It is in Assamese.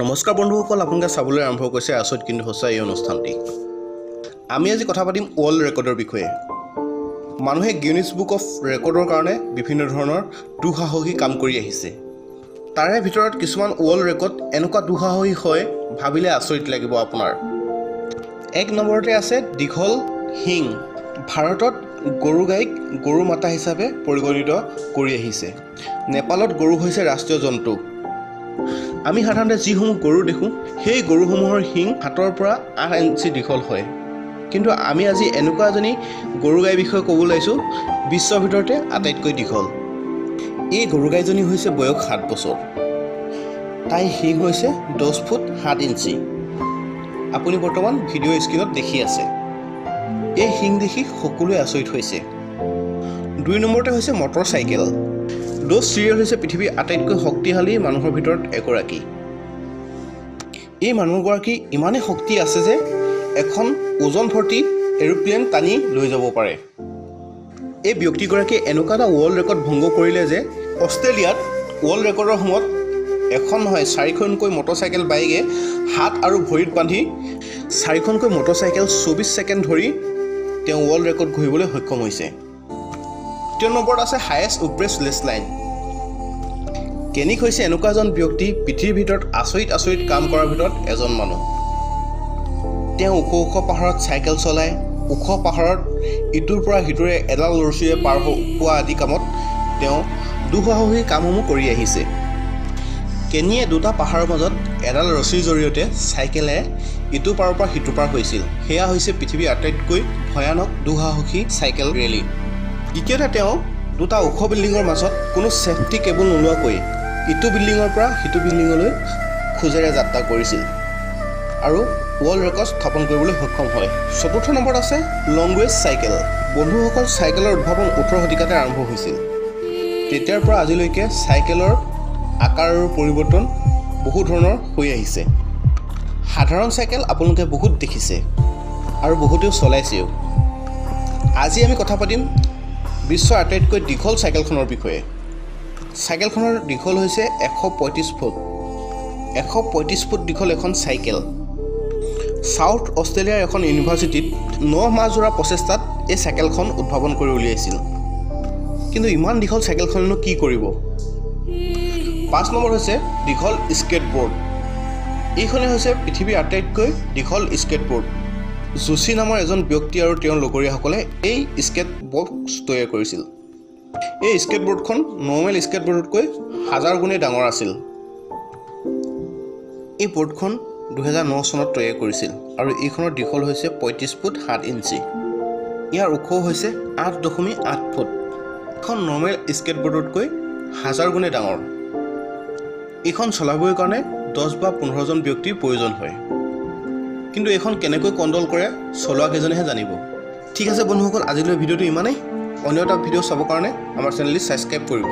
নমস্কাৰ বন্ধুসকল, আপোনালোকে চাবলৈ আৰম্ভ কৰিছে আচৰিত কিন্তু সঁচা এই অনুষ্ঠানটি। আমি আজি কথা পাতিম ৱৰ্ল্ড ৰেকৰ্ডৰ বিষয়ে। মানুহে গিনিছ বুক অফ ৰেকৰ্ডৰ কাৰণে বিভিন্ন ধৰণৰ দুঃসাহসী কাম কৰি আহিছে। তাৰে ভিতৰত কিছুমান ৱৰ্ল্ড ৰেকৰ্ড এনেকুৱা দুঃসাহসী হয়, ভাবিলে আচৰিত লাগিব আপোনাৰ। এক নম্বৰতে আছে দীঘল শিং। ভাৰতত গৰু গাইক গৰু মাতা হিচাপে পৰিগণিত কৰি আহিছে। নেপালত গৰু হৈছে ৰাষ্ট্ৰীয় জন্তু। আমি সাধাৰণতে যিসমূহ গৰু দেখোঁ, সেই গৰুসমূহৰ শিং 7ৰ পৰা 8 ইঞ্চি দীঘল হয়। কিন্তু আমি আজি এনেকুৱা এজনী গৰু গাইৰ বিষয়ে ক'ব ওলাইছোঁ, বিশ্বৰ ভিতৰতে আটাইতকৈ দীঘল। এই গৰু গাইজনী হৈছে বয়স 7 বছৰ। তাইৰ শিং হৈছে 10 ফুট 7 ইঞ্চি। আপুনি বৰ্তমান ভিডিঅ' স্ক্ৰীণত দেখি আছে। এই শিং দেখি সকলোৱে আচৰিত হৈছে। দুই নম্বৰতে হৈছে মটৰ চাইকেল। ড'জ চিৰিয়েল হৈছে পৃথিৱীৰ আটাইতকৈ শক্তিশালী মানুহৰ ভিতৰত এগৰাকী। এই মানুহগৰাকীৰ ইমানেই শক্তি আছে যে এখন ওজন ভৰ্তি এৰোপ্লেন টানি লৈ যাব পাৰে। এই ব্যক্তিগৰাকীয়ে এনেকুৱা এটা ৱৰ্ল্ড ৰেকৰ্ড ভংগ কৰিলে যে অষ্ট্ৰেলিয়াত ৱৰ্ল্ড ৰেকৰ্ডৰ সময়ত এখন নহয়, চাৰিখনকৈ মটৰচাইকেল বাইকে হাত আৰু ভৰিত বান্ধি চাৰিখনকৈ মটৰচাইকেল 24 ছেকেণ্ড ধৰি তেওঁ ৱৰ্ল্ড ৰেকৰ্ড গঢ়িবলৈ সক্ষম হৈছে। তৃতীয় নম্বৰত আছে হায়েষ্ট ৱেষ্ট লেছ লাইন। কেনিক হৈছে এনেকুৱা এজন ব্যক্তি, পৃথিৱীৰ ভিতৰত আচৰিত আচৰিত কাম কৰাৰ ভিতৰত এজন মানুহ। তেওঁ ওখ ওখ পাহাৰত চাইকেল চলায়, ওখ পাহাৰত ইটোৰ পৰা সিটোৰে এডাল ৰছীৰে পাৰ হোৱা আদি কামত তেওঁ দুঃসাহসী কামসমূহ কৰি আহিছে। কেনিয়ে দুটা পাহাৰৰ মাজত এডাল ৰছীৰ জৰিয়তে চাইকেলেৰে ইটো পাৰৰ পৰা সিটো পাৰ হৈছিল। সেয়া হৈছে পৃথিৱীৰ আটাইতকৈ ভয়ানক দুঃসাহসী চাইকেল ৰেলী। দ্বিতীয়তে, তেওঁ দুটা ওখ বিল্ডিঙৰ মাজত কোনো ছেফটি কেবল নোলোৱাকৈ ইটো বিল্ডিঙৰ পৰা সিটো বিল্ডিঙলৈ খোজেৰে যাত্ৰা কৰিছিল আৰু ৱৰ্ল্ড ৰেকৰ্ড স্থাপন কৰিবলৈ সক্ষম হয়। চতুৰ্থ নম্বৰত আছে লংগেষ্ট চাইকেল। বন্ধুসকল, চাইকেলৰ উদ্ভাৱন 18 শতিকাতে আৰম্ভ হৈছিল। তেতিয়াৰ পৰা আজিলৈকে চাইকেলৰ আকাৰ আৰু পৰিৱৰ্তন বহু ধৰণৰ হৈ আহিছে। সাধাৰণ চাইকেল আপোনালোকে বহুত দেখিছে আৰু বহুতেও চলাইছেও। আজি আমি কথা পাতিম বিশ্বৰ আটাইতকৈ দীঘল চাইকেলখনৰ বিষয়ে। চাইকেলখনৰ দীঘল হৈছে 135 ফুট। 135 ফুট দীঘল এখন চাইকেল। চাউথ অষ্ট্ৰেলিয়াৰ এখন ইউনিভাৰ্চিটিত 9 মাহজোৰা প্ৰচেষ্টাত এই চাইকেলখন উদ্ভাৱন কৰি উলিয়াইছিল। কিন্তু ইমান দীঘল চাইকেলখনেনো কি কৰিব? পাঁচ নম্বৰ হৈছে দীঘল স্কেটবোৰ্ড। এইখনেই হৈছে পৃথিৱীৰ আটাইতকৈ দীঘল স্কেটবোৰ্ড। যোশী নামৰ এজন ব্যক্তি আৰু তেওঁৰ লগৰীয়াসকলে এই স্কেট বক্স তৈয়াৰ কৰিছিল। এই স্কেটবোৰ্ডখন নৰ্মেল স্কেটবোৰ্ডতকৈ হাজাৰ গুণেই ডাঙৰ আছিল। এই বৰ্ডখন 2009 চনত তৈয়াৰ কৰিছিল আৰু এইখনৰ দীঘল হৈছে 35 ফুট 7 ইঞ্চি। ইয়াৰ ওখ হৈছে 8.8 ফুট। এখন নৰ্মেল স্কেটবোৰ্ডতকৈ হাজাৰ গুণে ডাঙৰ। এইখন চলাবৰ কাৰণে 10 বা 15জন ব্যক্তিৰ প্ৰয়োজন হয়। কিন্তু এইখন কেনেকৈ কণ্ট্ৰল কৰে, চলোৱা কেইজনেহে জানিব। ঠিক আছে বন্ধুসকল, আজিলৈ ভিডিঅ'টো ইমানেই। অন্য এটা ভিডিঅ' চাবৰ কাৰণে আমাৰ চেনেলটি ছাবস্ক্ৰাইব কৰিব।